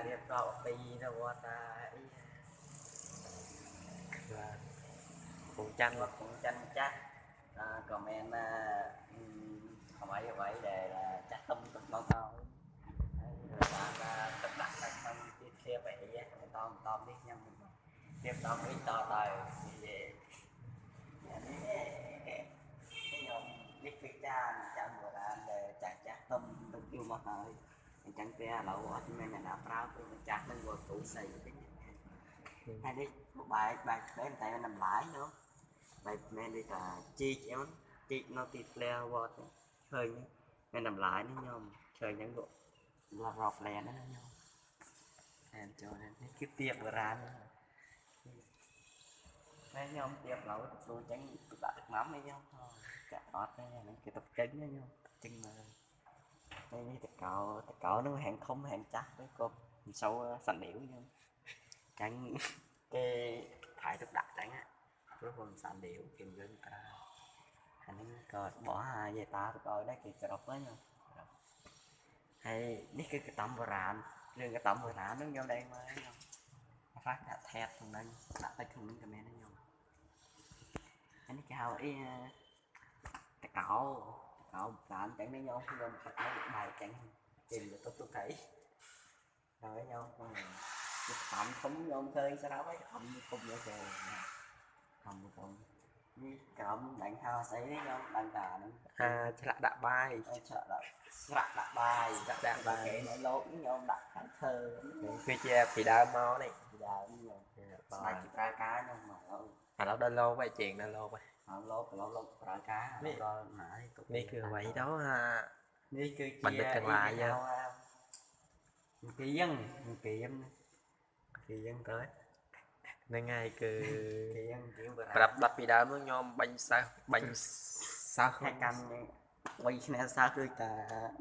រៀបរាប់ពីនៅវត្តអី បាទ ពងច័ន្ទ វត្តពងច័ន្ទចាស់ ក៏មានអ្វីអ្វីដែលចាស់ទុំកំឡុងហើយ ហើយបានទឹកដាក់នៅក្នុងទីធ្លាបអីបន្តបន្តនេះ ខ្ញុំរៀបចំនេះតទៅនិយាយនេះខ្ញុំ នេះគឺចានចាំបុរាណដែលចាស់ចាស់ទុំទុកយូរមកហើយ អញ្ចឹងទេ ឥឡូវអត់មានអ្នកណាប្រើ ព្រោះម្ចាស់នឹងវល់ទូស្អីវិញហើយ។ នេះបែកបែកបែកតែតម្លៃនោះ បែកមែន ដូចថាជីកអីជីកនៅទីធ្លាវត្តឃើញមានតម្លៃនេះ ខ្ញុំឃើញហ្នឹងរាប់លែនណាខ្ញុំអែមចូល។ នេះគឺទៀបបុរាណតែខ្ញុំទៀបឡូវទទួលអញ្ចឹង ដាក់ទឹកម៉ាំឯខ្ញុំចាក់អត់ទេ ហ្នឹងគេទឹកចេញខ្ញុំចេញមើលនេះ។ តកោតកោហ្នឹងហាងធំហាងចាស់ទៅ ក៏មិនសូវសណ្ដៀវខ្ញុំ ចាញ់គេថៃទឹកដាក់ចឹង ព្រោះមិនសានដៀវគេមិនយើងប្រើអានេះ ក៏បោះយាយតាទៅឲ្យដែរ គេក្របហ្នឹងហើយ។ នេះគឺកតំបុរាណ រឿងកតំបុរាណហ្នឹងខ្ញុំដែរមើល ខ្ញុំខ្លះដាក់ថែបក្នុងហ្នឹង ដាក់ទៅក្នុងហ្នឹងក៏មានដែរខ្ញុំ។ អានេះគេហៅអី តកោតកោបុរាណចឹងនេះខ្ញុំ ខ្ញុំផឹកមកបែកចឹង គេទៅទុកថៃហើយខ្ញុំ តាមធំខ្ញុំឃើញស្រាប់ហើយ ធំធំយកចូលធំធំនេះ ក្រមដាញ់ហៅស្អីនេះខ្ញុំដឹងតាហ្នឹង អាឆ្លាក់ដាក់បាយ ឆ្លាក់ដាក់ស្រាក់ដាក់បាយ ស្រាក់ដាក់បាយគេនៅលោកខ្ញុំដាក់ខាងឈើ គឺជាពីដើមមកនេះ ពីដើមខ្ញុំស្ដាច់ជាប្រើការខ្ញុំមក ឥឡូវដល់លោកហើយ ជាងដល់លោកហើយ លោកលោកលោកប្រើការដល់ណា នេះគឺអ្វីទៅអានេះគឺជាបណ្ឌិតទាំងឡាយ គៀងគៀងគៀងទៅហ្នឹងហើយ គឺគៀងគៀងប្រាប់ដល់ពីដើមនោះ ខ្ញុំបាញ់សិស្សបាញ់សិស្ស ហើយកាន់បីឆ្នាំសិស្ស គឺតា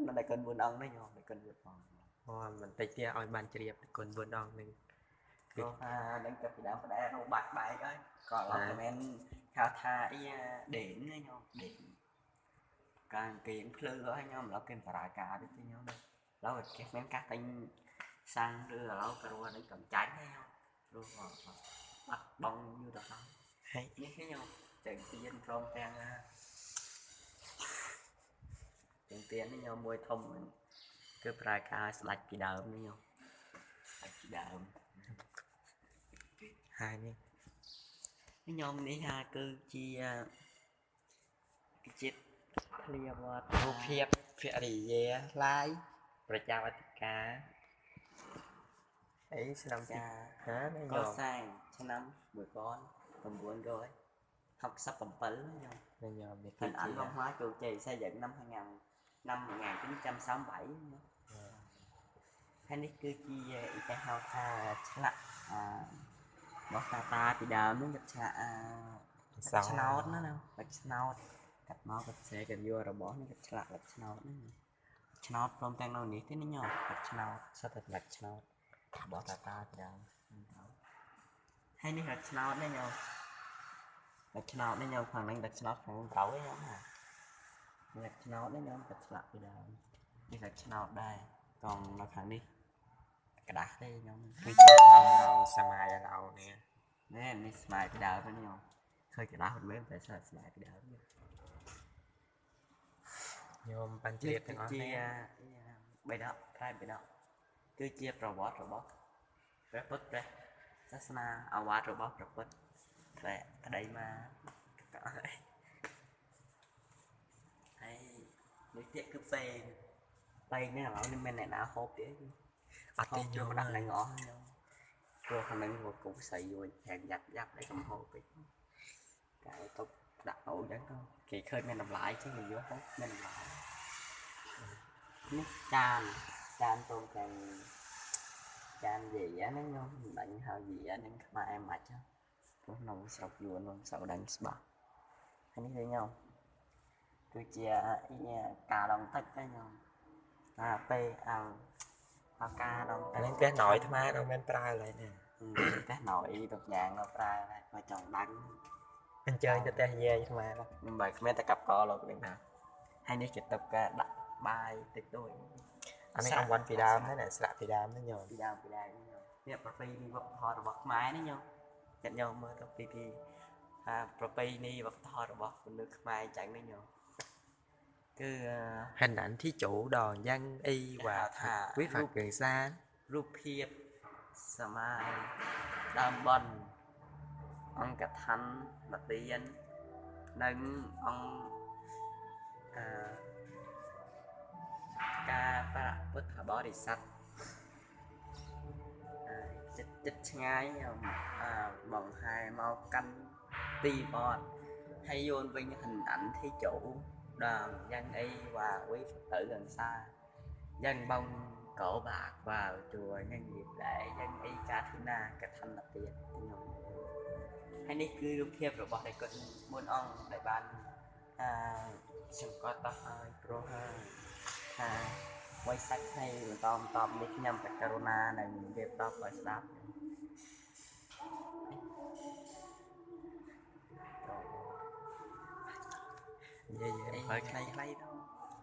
នៅតែកិន4អង្គនេះខ្ញុំ តែកិន4អង្គ អូ បន្តិចទៀតឲ្យបានជ្រាបគុណ4អង្គហ្នឹង គឺថានឹងទៅពីដើមផ្ដែរបាក់បែកហើយ ក៏ឡប់មិនហៅថាអីដេនខ្ញុំដេនកាងគៀងភ្លឺហើយខ្ញុំ ឡប់គេបរាការទេខ្ញុំ ឡូវគេមានកាសទិញសាំងឬឥឡូវក៏រស់នឹងកំចាញ់ហើយខ្ញុំ ព្រោះបាត់បង់យូរទៅហើយ ហើយនេះខ្ញុំចែកទៀនព្រមទាំងទាំងទៀននេះខ្ញុំមួយធំ គឺប្រើការស្ដាច់ពីដើមនេះខ្ញុំ ស្ដាច់ពីដើមហើយ។ នេះខ្ញុំនេះហាគឺជាគឺជាឃ្លាវត្តរូបភាពភរិយាឡាយប្រជាអធិការអីឆ្នាំទីហានេះកសាងឆ្នាំ1967ខ្ញុំ ខ្ញុំនេះ hình ảnh văn hóa Củ Chi xây dựng năm 2000 năm 1967 ហើយនេះគឺជាគេហៅថាឆ្លាក់របស់តាតាពីដើមហ្នឹង គាត់ឆ្លាក់ឆ្នោតណា គាត់ឆ្នោតកាត់មកគាត់ស្រែគាត់យករបស់នេះ គាត់ឆ្លាក់គាត់ឆ្នោតហ្នឹង ឆ្នោតព្រមទាំងនៅនេះទេនេះញោម គាត់ឆ្នោតសិតតែឆ្លាក់ឆ្នោតរបស់តាតាពីដើមហើយ។ នេះគាត់ឆ្នោតនេះញោម គាត់ឆ្នោតនេះញោម ខាងហ្នឹងគាត់ឆ្នោត ខាងក្រោយញោមណា នេះឆ្នោតនេះញោម គាត់ឆ្លាក់ពីដើម នេះគាត់ឆ្នោតដែរ កងនៅខាងនេះក្តាស់ទេញោម គឺជាសម័យឥឡូវនេះ នេះនេះសម័យពីដើមនេះញោម ឃើញក្តាស់មិនមែនតែសម័យពីដើមញោម បានជ្រាបទាំងអស់នេះជាបេដកត្រៃបេដក គឺជាប្រវត្តិរបស់ព្រះពុទ្ធព្រះសាសនា អាវាតរបស់ព្រះពុទ្ធតែប្តីមកហើយ។ នេះទៀតគឺពេងពេងនេះឥឡូវនេះមានអ្នកណាហូបទៀតអត់ទេញោម ដាក់នឹងអស់ញោម ព្រោះខាងហ្នឹងមកគុកស្រីយួនហាងយ៉ាប់យ៉ាប់តែកំហូបពេក តែទុកដាក់អូអញ្ចឹងទៅគេឃើញមានតម្លៃចឹងគេយកទៅមានតម្លៃ។ នេះចានចានព្រមទាំងចានយីហ្នឹងខ្ញុំមិនបាញ់ហៅយីហ្នឹងខ្មែរមិនចឹង ព្រោះក្នុងស្រុកយួនក្នុងស្រុកដាញ់ស្បាស់ហើយ។ នេះគឺខ្ញុំគឺជាការដងទឹកហ្នឹងខ្ញុំអាពេលអើអការដងទឹក ហ្នឹងផ្ទះណយថ្មនៅមានប្រើឡើយណា ផ្ទះណយទុកយ៉ាងនៅប្រើហើយ បើចង់ដាញ់ អញ្ជើញទៅផ្ទះយាយថ្ម មិនបើគ្មានតែកាប់កលោកនេះណា។ ហើយនេះជាទឹកដាក់បាយតិចតួច អានេះអង្គវ៉ាន់ពីដើមហ្នឹងណាស្លាកពីដើមហ្នឹងញោម ពីដើមពីដើមញោមនេះប្រពៃណីវប្បធម៌របស់ខ្មែរនេះញោមចាត់ញោមមើលទៅពីពីអាប្រពៃណីវប្បធម៌របស់មនុស្សខ្មែរចឹងនេះញោមគឺ Hình ảnh thí chủ đoàn văn y và thà quý Phật gần xa រូបភាពសម័យដើមបនអង្គឋានមទាននិងអង្គអឺការប្រពុទ្ធបរិស័ទចិត្តចិត្តឆ្ងាយបង្ហែមកកាន់ទីវត្តហើយយោនវិញ hình ảnh thí chủ đoàn dân y và quý Phật tử gần xa dân bông cổ bạc vào chùa nhân dịp lễ dân y ca thi naកឋិនទានញោមហើយនេះគឺរូបភាពរបស់ដេចគុណមុនអង្គដែលបានអឺសង្កត់តោះហើយព្រោះថាវ័យសាច់ថ្ងៃបន្តបន្តនេះខ្ញុំបករុណានឹងរៀបរាប់ឲ្យស្ដាប់ និយាយឲ្យខ្លីៗទៅ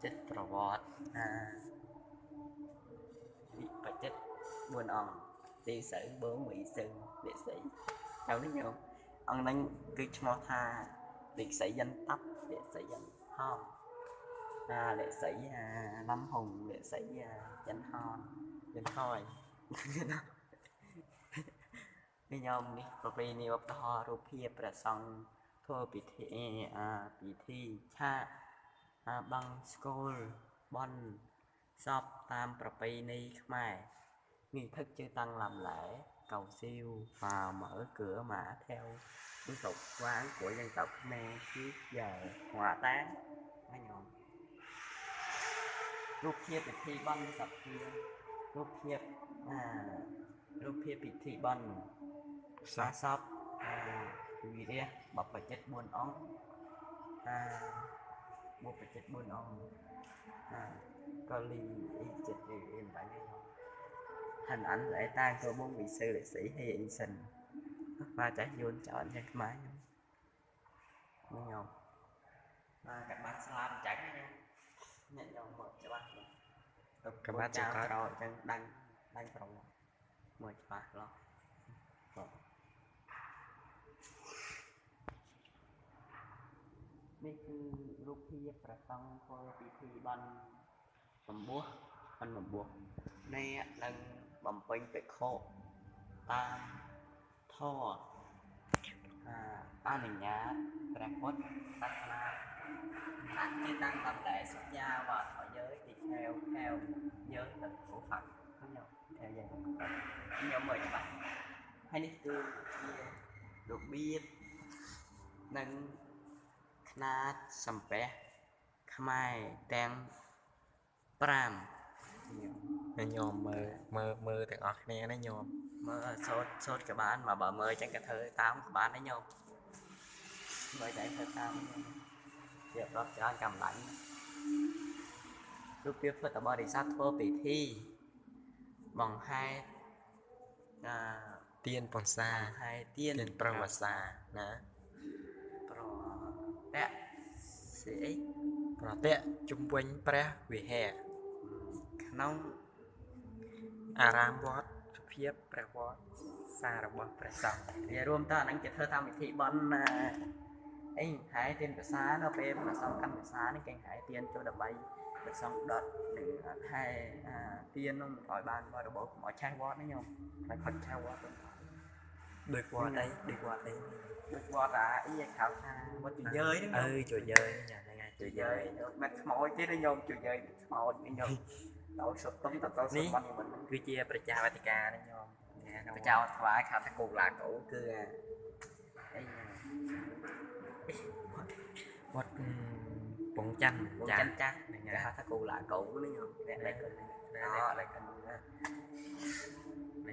ចិត្តប្រវត្តិអាវិបចិត្ត4អង្គទីសៅបងវិសឹងលិសីទៅនេះញោមអង្គហ្នឹងគឺឈ្មោះថាលិសីយិនតាប់លិសីយិនហោអាលិសីអាលំហុងលិសីយិនហន យិនហយ នេះញោមនេះប្រពៃណីវប្បធម៌រូបភាពព្រះសង្ឃធ្វើពិធីអាពិធីឆាកអាបង្ស្កូលបន់សពតាមប្រពៃណីខ្មែរ nghi thức chư tăng làm lễ cầu siêu và mở cửa mã theo phong tục quán của dân tộc Khmer trước giờ hỏa táng ញោមរូបភាពពិធីបន់សពគឺរូបភាពអារូបភាពពិធីបន់សាសពអាវិរៈបព្វជិត4អង្គអាបព្វជិត4អង្គអាក៏លីអីចិត្តអីមិនបាញ់ទេ hình ảnh lễ tang của bốn vị sư liệt sĩ hy sinh và trái យួនចោលយ៉ាងខ្មែរញោមបាទកាបាត់ស្លាប់អញ្ចឹងណាអ្នកញោមមើលច្បាស់ កាបាត់ចង្កត់ ក្រោយអញ្ចឹងដាញ់ដាញ់ប្រងមើលច្បាស់ឡោះនេះគឺរូបភាពព្រះសង្ឃធ្វើពិធីបន់បំពោះបន់បំពោះនេះនឹងបំពេញភិក្ខុតាមធម៌អនុញ្ញាតព្រះពុទ្ធសាសនាảnh chư tăng làm lễ xuất gia và thọ giới thì theo theo giới luật của Phật không nhau theo giới luật của Phật ខ្ញុំមើលច្បាស់ហើយនេះគឺជារបៀបនិងខ្នាតសំពះខ្មែរទាំង5 ញោមមើលមើលមើលទាំងអស់គ្នាណាញោម មើលសូត្រសូត្រក៏បានមកបើមើលចឹងក៏ធ្វើតាមក៏បានដែរញោមមើលតែធ្វើតាមរៀបរាប់ច្រើនកម្មឡាញ់រូបភាពពុទ្ធបរិស័ទធ្វើពិធីបង្ហែអា ទៀនពង្សា បង្ហែទៀន ទៀនប្រវត្តិសាណា ប្រតៈស្អី ប្រតិជំវិញព្រះវិហារ ក្នុង អារាមវត្តភាពព្រះវត្តសាររបស់ព្រះសង្ឃ វារួមតើអាហ្នឹងគេធ្វើតាមពិធីបន់អីហែទៀនប្រសានៅពេលព្រះសង្ឃកាន់ប្រសានេះគេហែទៀនចូលដើម្បីព្រះសង្ឃដុតនឹងហែទៀននោះឲ្យបានបរិបូរណ៍កុំឲ្យឆេះវត្តនេះញោមតែខុចឆេះវត្តទៅ ដូចវត្តអីដូចវត្តអី ដូចវត្តអាអីគេហៅថាវត្តជយើយហ្នឹង អឺជយើយហ្នឹងហ្នឹងហើយជ ជ យើ យើ យ យមិនខ្មោចទេញោមជយើយខ្មោចនេះញោមដល់សុទ្ធទុំទៅទៅសុទ្ធបន់នេះមិន គឺជាប្រជាវតិកាហ្នឹងញោម ប្រជាវត្តថ្វាយហៅថាគោឡាគោគឺអី វត្តពងច័ន្ទ ពងច័ន្ទចាស់ហ្នឹងគេហៅថាគោឡាគោនេះញោមអ្នកលេខហ្នឹងលេខហ្នឹ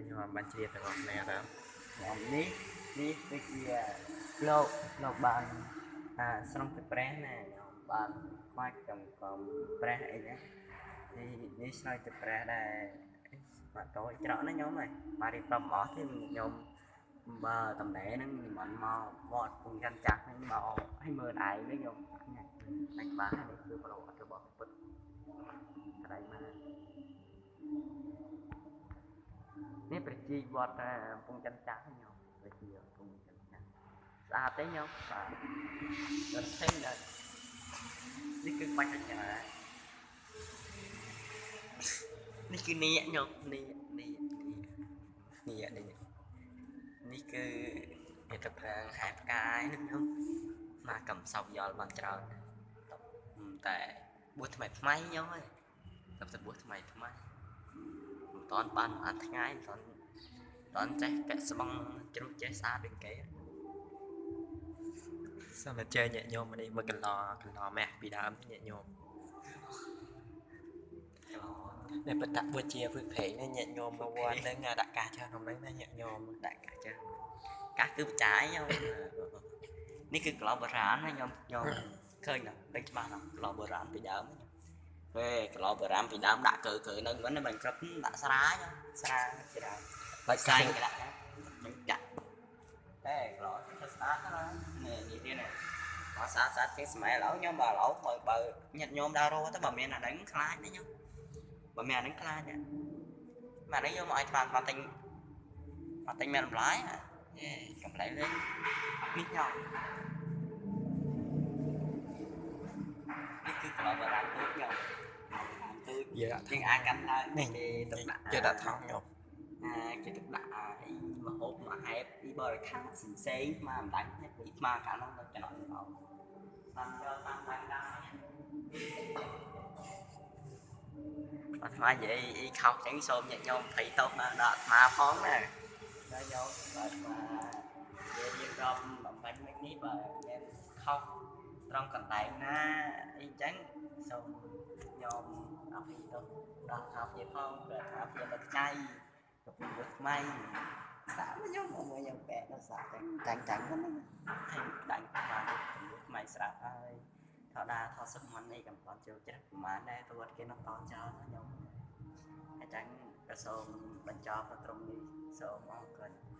ង ញោមបានជ្រាបទាំងអស់គ្នាតើ ញោមនេះនេះគឺជាលោកលោកបានអាស្រង់ទៅព្រះណាញោមបានខ្វាច់ចំកំព្រះអីណានេះនេះស្រោចទៅព្រះដែរបាទតូចច្រកណាញោមហើយបាទរៀបរាប់អស់ទេញោមបើតំណែហ្នឹងនិមន្តមកវត្តពងច័ន្ទចាស់ហ្នឹងមកឲ្យមើលឯងនេះញោមតែក្បាលនេះគឺប្រវត្តិរបស់ពុទ្ធត្រៃមក ជីវត្តកំពង់ច័ន្ទចាស់ខ្ញុំ ដូចជាកំពង់ច័ន្ទចាស់ស្អាតទេខ្ញុំ បាទ ដល់ថេងដែរ។ នេះគឺបាច់អចរា នេះគឺនាគខ្ញុំ នាគនាគនាគនាគនេះ នេះគឺគេទៅប្រាងហែផ្កាយនឹងខ្ញុំមកកំសោកយល់បានច្រើន តែបួសថ្មីថ្មីខ្ញុំហើយ តែបួសថ្មីថ្មី មិនតាន់បានអានថ្ងៃ មិនតាន់ចេះពាក់ស្បង់ជ្រុះចេះស្អាតដូចគេ។ សូមអញ្ជើញញាតិញោមនេះមកកន្លកន្លម៉ាស់ពីដើម ញាតិញោមនេះបតបជាភឹកព្រេងនេះ ញាតិញោមមកវត្តហ្នឹងដាក់កាសច្រើនក្នុងហ្នឹងណាញាតិញោម ដាក់កាសច្រើន កាសគឺបចាយខ្ញុំ។ នេះគឺក្លោបុរាណណាខ្ញុំ ខ្ញុំឃើញណា ដឹងច្បាស់ណា ក្លោបុរាណពីដើមខ្ញុំ ហេក្លោបុរាណពីដើមដាក់កើកើនៅមិនមិនក្រឹប ដាក់ស្រាខ្ញុំ ស្រាច្រើន បាច់ សាញ់គេដាក់ចឹងចាក់ តែក្លោធ្វើស្អាតណា នេះនេះទៀតណា បើស្អាតស្អាតជាងសម័យឥឡូវខ្ញុំ។ បើឥឡូវបើញាតិញោមដើររកទៅ បើមានអាហ្នឹងខ្លាចណាខ្ញុំ បើមានអាហ្នឹងខ្លាចណា មកនេះយកមកឲ្យថ្ម មកទិញ មកទិញមានតម្លៃ យេកំឡៃលេងនេះខ្ញុំ។ នេះគឺក្លោបុរាណទូចខ្ញុំ ទូចយើងអាចកាន់ឡើង នេះគេទឹកដាក់ គេដាក់ថងខ្ញុំ អាគេទឹកដាក់អីមហូបមកហែបអីបរិខាផ្សេងៗ មកម្ដាញ់នេះថ្មកាលនោះនៅចំណត់មកតាមយកតាមដានដែរ អាត្មានិយាយអីខុសចឹង សូមញាតិញោមភ័យទោសមកដល់អាត្មាផងណា ដល់ញោម។ បើអាត្មានិយាយរៀបរាប់បំពេញមិញនេះ បើមានខុសត្រង់កន្លែងណាអីចឹង សូមញោមអភ័យទោសដល់អាត្មាផង ព្រោះអាត្មានៅខ្ចីកំពុងរស់ថ្មីសាក់ខ្ញុំមកមួយ ខ្ញុំបែកដល់សាក់ចឹងចាញ់ចាញ់ហ្នឹងហើយ ដាច់បានថ្មីស្រាប់ហើយ ថតដាថតសុខមិនអីកំប៉ុនចូលច្រាស់ប្រហែលដែរ ទៅវត្តគេនោះតចោលខ្ញុំអញ្ចឹង ក៏សូមបញ្ចប់ត្រឹមនេះ សូមអរគុណ។